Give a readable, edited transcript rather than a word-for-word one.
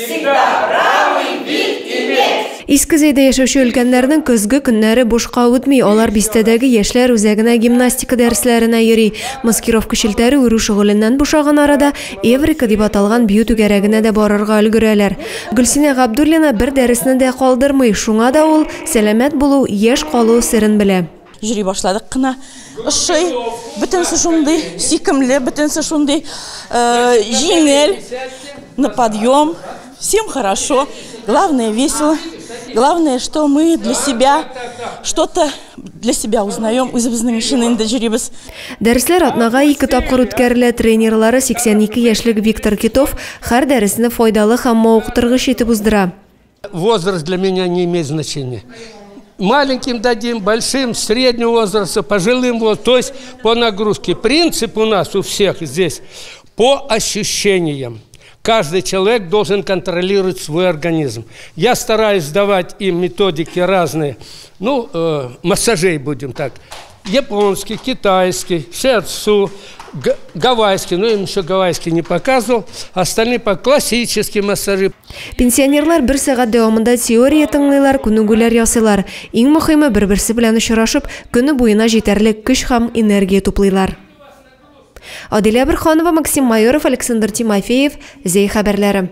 Всегда правый вид иметь! Иске Зәйдә яшәүче өлкәннәрнең көзге көннәре бушка үтми. Алар бистәдәге яшьләр үзәгенә гимнастика дәресләренә йөри. Маскировка челтәре үрү шөгыленнән бушаган арада Эврика дип аталган бию түгәрәгенә дә барырга өлгерәләр. Гөлсинә Габдуллина бер дәресне дә калдырмый. Шуңа да ул сәламәт булу, яшь калу серен белә. Йөри башладык кына. Ошый. Бөтенесе шундый сөйкемле, бөтенесе шундый җиңел. На подъем. Всем хорошо. Главное весело. Главное, что мы для себя что-то для себя узнаем. Үзебезнең өчен инде йөрибез. Дәресләр атнага ике тапкыр үткәрелә. Тренерлары 82 яшьлек Виктор Китов һәр дәресне файдалы һәм мавыктыргыч итеп уздыра. Возраст для меня не имеет значения. Маленьким дадим, большим, среднего возраста, пожилым, вот, то есть по нагрузке. Принцип у нас у всех здесь по ощущениям. Каждый человек должен контролировать свой организм. Я стараюсь давать им методики разные, ну, массажей будем так. Японский, китайский, шиацу, гавайский, но им еще гавайский не показывал, остальные по классические массажи. Пенсионерлар бер сәгать дәвамында теория тыңлыйлар, күнегүләр ясыйлар. Иң мөһиме бер-берсе белән очрашып, көне буена җитәрлек көч һәм энергия туплыйлар. Адилә Бирханова, Максим Майоров, Александр Тимофеев, Зәй хәбәрләре.